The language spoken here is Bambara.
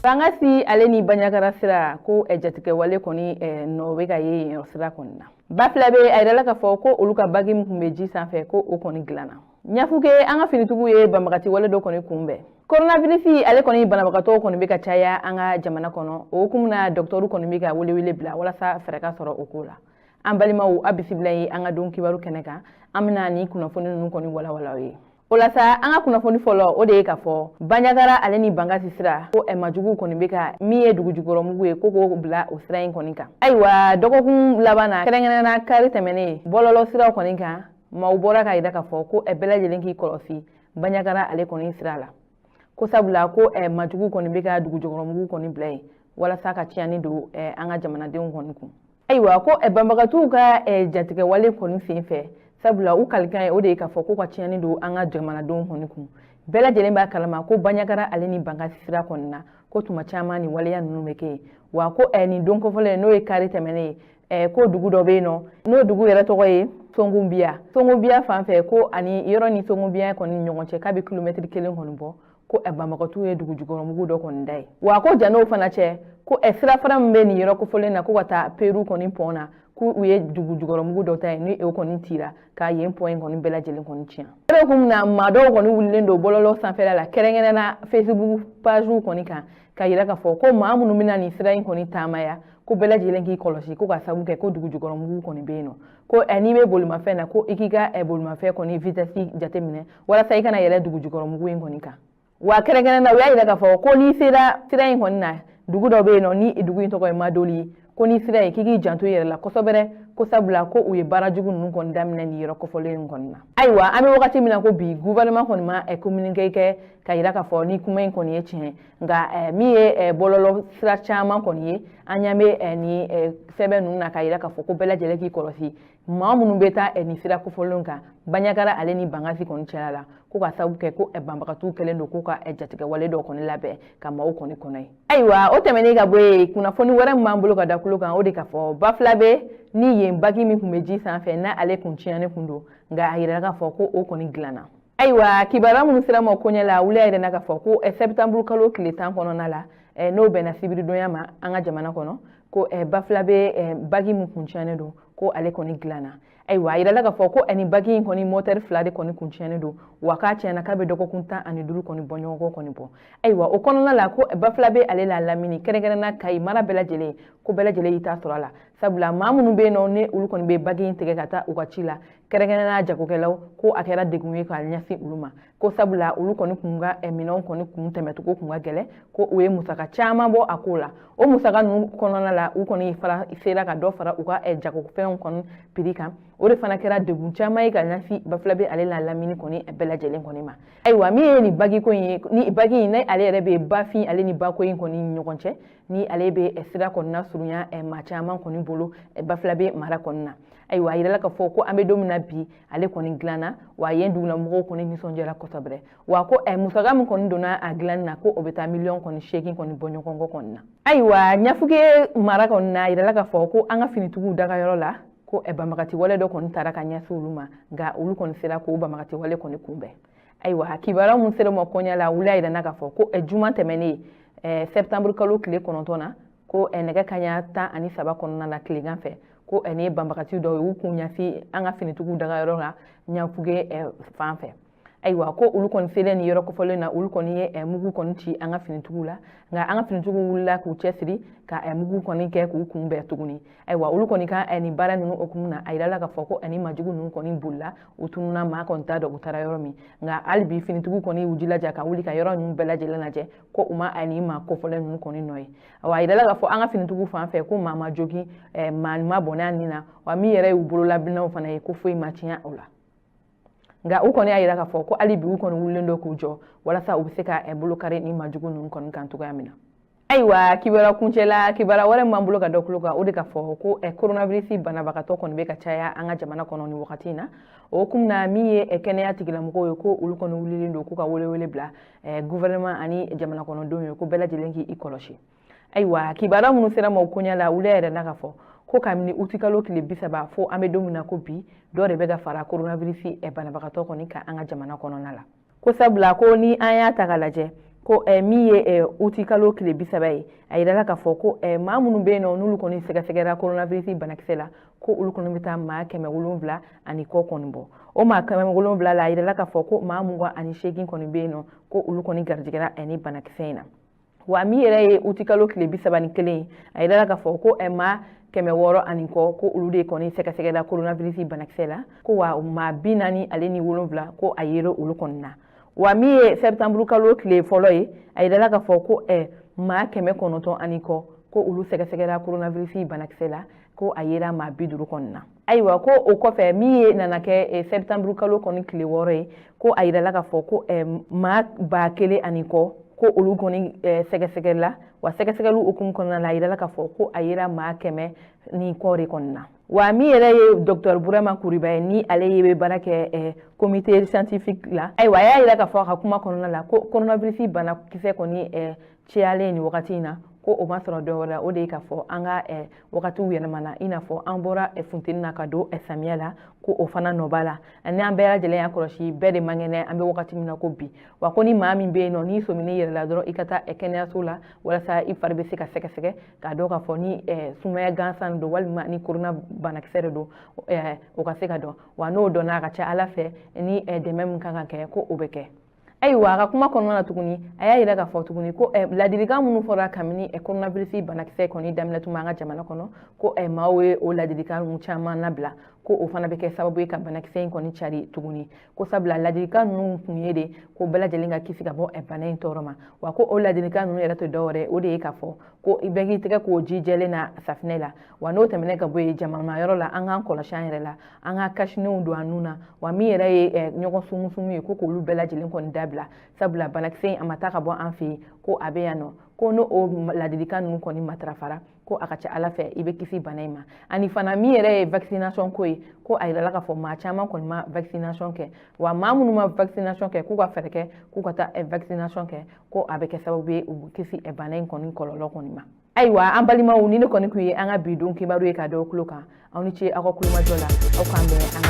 Bankasi ale ni Banjagara sira ko jatigɛwale kɔni nɔ bɛ ka ye yen sira kɔni na. Bafilabe, a yirala k'a fɔ ko olu ka bagi min tun bɛ ji sanfɛ, ko o kɔni dilanna. Ɲafuke, an ka finitigiw ye banbagati wale dɔ kɔni kunbɛn. Coronavirus ale kɔni banabagatɔw kɔni bɛ ka caya an ka jamana kɔnɔ. O hukumu na, dɔgɔtɔrɔw kɔni bɛ ka welewele bila walasa fɛɛrɛ ka sɔrɔ o ko la. An balimaw, a bisimila ye an ka don kibaru kɛnɛ kan. An bɛna nin kunnafoni ninnu kɔni walawala aw ye. O la sa, an ka kunnafoni fɔlɔ, o de ye k'a fɔ Banjagara ale ni Bankasi sira, ko majuguw kɔni bɛ ka min ye dugujukɔrɔmugu ye, ko k'o bila o sira in kɔni kan. Ayiwa, dɔgɔkun laban na, kɛrɛnkɛrɛnnenya kari tɛmɛnen, bɔlɔlɔ siraw kɔni kan, maaw bɔra k'a jira k'a fɔ ko bɛɛ lajɛlen k'i kɔlɔsi Banjagara ale kɔni sira la, ko sabula ko majuguw kɔni bɛ ka dugujukɔrɔmugu kɔni bila yen walasa ka tiɲɛni don an ka jamanadenw kɔni kun. Ayiwa, ko banbagatiw ka jatigɛwale kɔni sen fɛ, sabula u kalikan ye o de ye k'a fɔ ko ka tiɲɛni don an ka jamanadenw kɔni kun. Bɛɛ lajɛlen b'a kalama ko Banjagara ale ni Bankasi sira kɔni na, ko tuma caman nin waleya ninnu bɛ kɛ yen. Wa ko nin don kofɔlen, n'o ye kari tɛmɛnen ye, ko dugu dɔ bɛ yen nɔ, n'o dugu yɛrɛ tɔgɔ ye Songunbiya. Songunbiya fan fɛ, ko ani yɔrɔ ni Songunbiya kɔni ɲɔgɔn cɛ, k'a bɛ kilomɛtiri 1 kɔni bɔ, ko banbagatiw ye dugujukɔrɔmugu dɔ kɔni da ye. Wa ko jan'o fana cɛ, ko sirafara min bɛ nin yɔrɔ kofɔlen na, ko ka taa Peru kɔni pɔn na, ko u ye dugujukɔrɔmugu dɔ ta yen, ni o kɔni tira ka yen pɔn in kɔni bɛɛ lajɛlen kɔni tiɲɛ. O de kun na, maa dɔw kɔni wulilen don bɔlɔlɔ sanfɛla la, kɛrɛnkɛrɛnna Facebook page kɔni kan, ka yira k'a fɔ ko maa minnu bɛna nin sira in kɔni taamaya, ko bɛɛ lajɛlen k'i kɔlɔsi, ko ka sababu kɛ ko dugujukɔrɔmugu kɔni bɛ yen nɔ, ko n'i bɛ bolimafɛn na, ko i k'i ka bolimafɛn kɔni vitesse jateminɛ walasa i kana yɛlɛ dugujukɔrɔmugu in kɔni kan. Wa kɛrɛnkɛrɛn na, u y'a yira k'a fɔ ko n'i sera sira in kɔni na, dugu dɔ bɛ yen nɔ, ni dugu in tɔgɔ ye Madoli ye, ko n'i sera yen, k'i k'i janto i yɛrɛ la kosɛbɛ, ko sabula ko u ye baara jugu ninnu kɔni daminɛ nin yɔrɔ kofɔlen in kɔni na. Ayiwa, an bɛ wagati min na ko bi, gouvernement kɔni ma communiqué kɛ ka yira k'a fɔ ni kuma in kɔni ye tiɲɛ. Nka min ye bɔlɔlɔ sira caman kɔni ye, an ɲɛ bɛ nin sɛbɛn ninnu na ka yira k'a fɔ ko bɛɛ lajɛlen k'i kɔlɔsi, maa minnu bɛ taa nin sira kofɔlenw kan, Banjagara ale ni Bankasi kɔni cɛla la, ko ka sababu kɛ ko banbagatiw kɛlen don k'u ka jatigɛwale dɔ kɔni labɛn ka maaw kɔni kɔnɔ ye. Ayiwa, o tɛmɛnen ka bɔ yen, kunnafoni wɛrɛ min b'an bolo ka da tulo kan, o de k'a fɔ Bafilabe ni yen bagi min tun bɛ ji sanfɛ, n'ale kun tiɲɛnen kun don, nka a yirala k'a fɔ ko o kɔni dilanna. Ayiwa, kibaruya minnu sera ma koɲɛ la, wuli y'a yira k'a fɔ ko septembre kalo tile 10 kɔnɔna la, n'o bɛnna sibiridonya ma an ka jamana kɔnɔ, ko Bafilabe bagi min kun tiɲɛnen don, ko ale kɔni dilanna. Ayiwa, a yirala k'a fɔ ko ani bagi in kɔni motɛri 2 de kɔni kun tiɲɛnen don, wa k'a tiɲɛna k'a bɛ dɔgɔkun 15 kɔni bɔ ɲɔgɔn kɔ kɔni bɔ. Ayiwa, o kɔnɔna la, ko Bafilabe ale la lamini, kɛrɛnkɛrɛnna Kayi mara bɛɛ lajɛlen, ko bɛɛ lajɛlen y'i ta sɔrɔ a la, sabula maa minnu bɛ yen nɔ, ni olu kɔni bɛ bagi in tigɛ ka taa u ka ci la, kɛrɛnkɛrɛnna jagokɛlaw, ko a kɛra degun ye k'a ɲɛsin olu ma, ko sabula olu kɔni kun ka minɛnw kɔni kun tɛmɛcogo kun ka gɛlɛn, ko u ye musaka caman bɔ a ko la. O musaka ninnu kɔnɔna la, u kɔni fara sera ka dɔ fara u ka jagofɛnw kɔni prix kan. O de fana kɛra degun caman ye ka ɲɛsin Bafilabe ale la lamini kɔni bɛɛ lajɛlen kɔni ma. Ayiwa, min ye nin bagiko in ye, ni bagi in, ni ale yɛrɛ bɛ bafin ale ni bako in kɔni ɲɔgɔn cɛ, ni ale bɛ sira kɔni nasurunya maa caman kɔni bolo Bafilabe mara kɔni na. Ayiwa, a yirala k'a fɔ ko an bɛ don min na bi, ale kɔni dilanna, wa yen dugulamɔgɔw kɔni nisɔndiyara kosɛbɛ. Wa ko musaka min kɔni donna a dilanni na, ko o bɛ taa miliyɔn kɔni 8 kɔni bɔ ɲɔgɔn kɔ kɔni na. Ayiwa, Ɲafuke mara kɔni na, a yirala k'a fɔ ko an ka finitigiw dagayɔrɔ la, ko banbagati wale dɔ kɔni taara ka ɲɛsin olu ma, nka olu kɔni sera k'o banbagati wale kɔni kunbɛn. Ayiwa, kibaruya mun sera ma koɲɛ la, wuli a yirana k'a fɔ ko juma tɛmɛnen, septembre kalo tile 9 na, ko nɛgɛ kaɲa 13 kɔnɔna na tilegan fɛ, ko nin ye banbagati dɔw ye, u kun ɲɛsin an ka finitigiw dagayɔrɔ la Ɲafuge fan fɛ. Ayiwa, ko olu kɔni selen nin yɔrɔ kofɔlen na, olu kɔni ye mugu kɔni ci an ka finitigiw la, nka an ka finitigiw wulila k'u cɛsiri ka mugu kɔni kɛ k'u kunbɛn tuguni. Ayiwa, olu kɔni ka nin baara ninnu hukumu na, a yirala k'a fɔ ko ani majugu ninnu kɔni bolila, u tununna, maa kɔni t'a dɔn u taara yɔrɔ min. Nka hali bi, finitigiw kɔni y'u jilaja ka wuli ka yɔrɔ ninnu bɛɛ lajɛlen lajɛ, ko u ma ani maa kofɔlen ninnu kɔni nɔ ye. Awa, a yirala k'a fɔ an ka finitigiw fan fɛ, ko maa ma jogin, maa ma bɔnɛ a nin na, wa min yɛrɛ y'u bololabinaw fana ye, ko foyi ma tiɲɛ o la. Nka u kɔni y'a yira k'a fɔ ko hali bi, u kɔni wulilen don k'u jɔ walasa u bɛ se ka bolo kari ni majugu ninnu kɔni kan cogoya min na. Ayiwa, kibaruya kuncɛla, kibaruya wɛrɛ min b'an bolo ka da tulo kan, o de ka fɔ ko coronavirus banabagatɔ kɔni bɛ ka caya an ka jamana kɔnɔ nin wagati in na. O hukumu na, min ye kɛnɛya tigilamɔgɔw ye, ko olu kɔni wulilen don k'u ka welewele bila gouvernement ani jamana kɔnɔdenw ye, ko bɛɛ lajɛlen k'i kɔlɔsi. Ayiwa, kibaruya minnu sera ma o koɲɛ la, wuli yɛrɛ na k'a fɔ ko kabini utikalo tile 30 fo an bɛ don min na ko bi, dɔ de bɛ ka fara coronavirus banabagatɔ kɔni kan an ka jamana kɔnɔna la, ko sabula ko ni an y'a ta ka lajɛ, ko Ko min ye utikalo tile 30 ye, a yirala k'a fɔ ko maa minnu bɛ yen nɔ, n'olu kɔni sɛgɛsɛgɛra coronavirus banakisɛ la, ko olu kɔni bɛ taa maa 700 ani kɔ kɔni bɔ. O maa 700 la, a yirala k'a fɔ ko maa 28 kɔni bɛ yen nɔ, ko olu kɔni garijɛgɛra ni banakisɛ in na. Wa min yɛrɛ ye utikalo tile 31 ye, a yirala k'a fɔ ko maa 600 ani kɔ, ko olu de kɔni sɛgɛsɛgɛla coronavirus banakisɛ la, ko wa maa 47, ko a yera olu kɔni na. Wa min ye sɛtanburu kalo tile 1 ye, a yirala k'a fɔ ko maa 900 ani kɔ, ko olu sɛgɛsɛgɛra coronavirus banakisɛ la, ko a yera maa 50 kɔni na. Ayiwa, ko o kɔfɛ, min ye nana kɛ sɛtanburu kalo kɔni tile 6 ye, ko a yirala k'a fɔ ko maa 1000 ani kɔ, ko olu kɔni sɛgɛsɛgɛla. Wa sɛgɛsɛgɛliw hukumu kɔnɔna la, a yirala k'a fɔ ko a yera maa 100 ni kɔ de kɔni na. Wa min yɛrɛ ye docteur Burama Kuriba ye, ni ale ye bɛ baara kɛ comité scientifique la, ayiwa, a y'a yira k'a fɔ a ka kuma kɔnɔna la ko coronavirus banakisɛ kɔni cayalen nin wagati in na, ko o ma sɔrɔ dɔ wɛrɛ la, o de ye k'a fɔ an ka wagatiw yɛlɛmana, i n'a fɔ an bɔra funteni na ka don samiya la, ko o fana nɔ b'a la. Ani an bɛɛ lajɛlen y'a kɔlɔsi, bɛɛ de man kɛnɛ an bɛ wagati min na ko bi. Wa ko ni maa min bɛ yen nɔ, n'i sɔmin'i yɛrɛ la dɔrɔn, i ka taa kɛnɛyaso la walasa i fari bɛ se ka sɛgɛsɛgɛ k'a dɔn k'a fɔ ni sumaya gansan don walima ni corona banakisɛ de don, o ka se ka dɔn. Wa n'o dɔnna, a ka ca Ala fɛ, ni dɛmɛ min kan ka kɛ, ko o bɛ kɛ. Ayiwa, a ka kuma kɔnɔna na tuguni, a y'a yira k'a fɔ tuguni ko ladilikan minnu fɔra kabini coronavirus banakisɛ kɔni daminɛ tuma an ka jamana kɔnɔ, ko maaw ye o ladilikan ninnu caman labila, ko o fana bɛ kɛ sababu ye ka banakisɛ in kɔni cari tuguni, ko sabula ladilikan ninnu kun ye de ko bɛɛ lajɛlen ka kisi ka bɔ bana in tɔɔrɔ ma. Wa ko o ladilikan ninnu yɛrɛ tɛ dɔwɛrɛ, o de ye k'a fɔ ko i bɛɛ k'i tɛgɛ k'o ji jɛlen na safinɛ la. Wa n'o tɛmɛnen ka bɔ yen, jamana yɔrɔ la, an k'an kɔlɔsi an yɛrɛ la, an ka cache-nez don an nun na. Wa min yɛrɛ ye ɲɔgɔn sumusumu ye, ko k'olu bɛɛ lajɛlen kɔni dabila, sabula banakisɛ in a ma taa ka bɔ an fɛ yen, ko a bɛ yan nɔ. Ko n'o o ladilikan ninnu kɔni matarafara, ko a ka ca Ala fɛ, i bɛ kisi bana in ma. Ani fana, min yɛrɛ ye vaccination ko ye, ko a yirala k'a fɔ maa caman kɔni ma vaccination kɛ. Wa maa minnu ma vaccination kɛ, k'u ka fɛɛrɛ kɛ k'u ka taa vaccination kɛ, ko a bɛ kɛ sababu ye u bɛ kisi bana in kɔni kɔlɔlɔ kɔni ma. Ayiwa, an balimaw, ni ne kɔni kun ye an ka bi don kibaru ye ka da tulo kan. Aw ni ce aw ka kulomajɔ la. Aw k'an bɛn an ka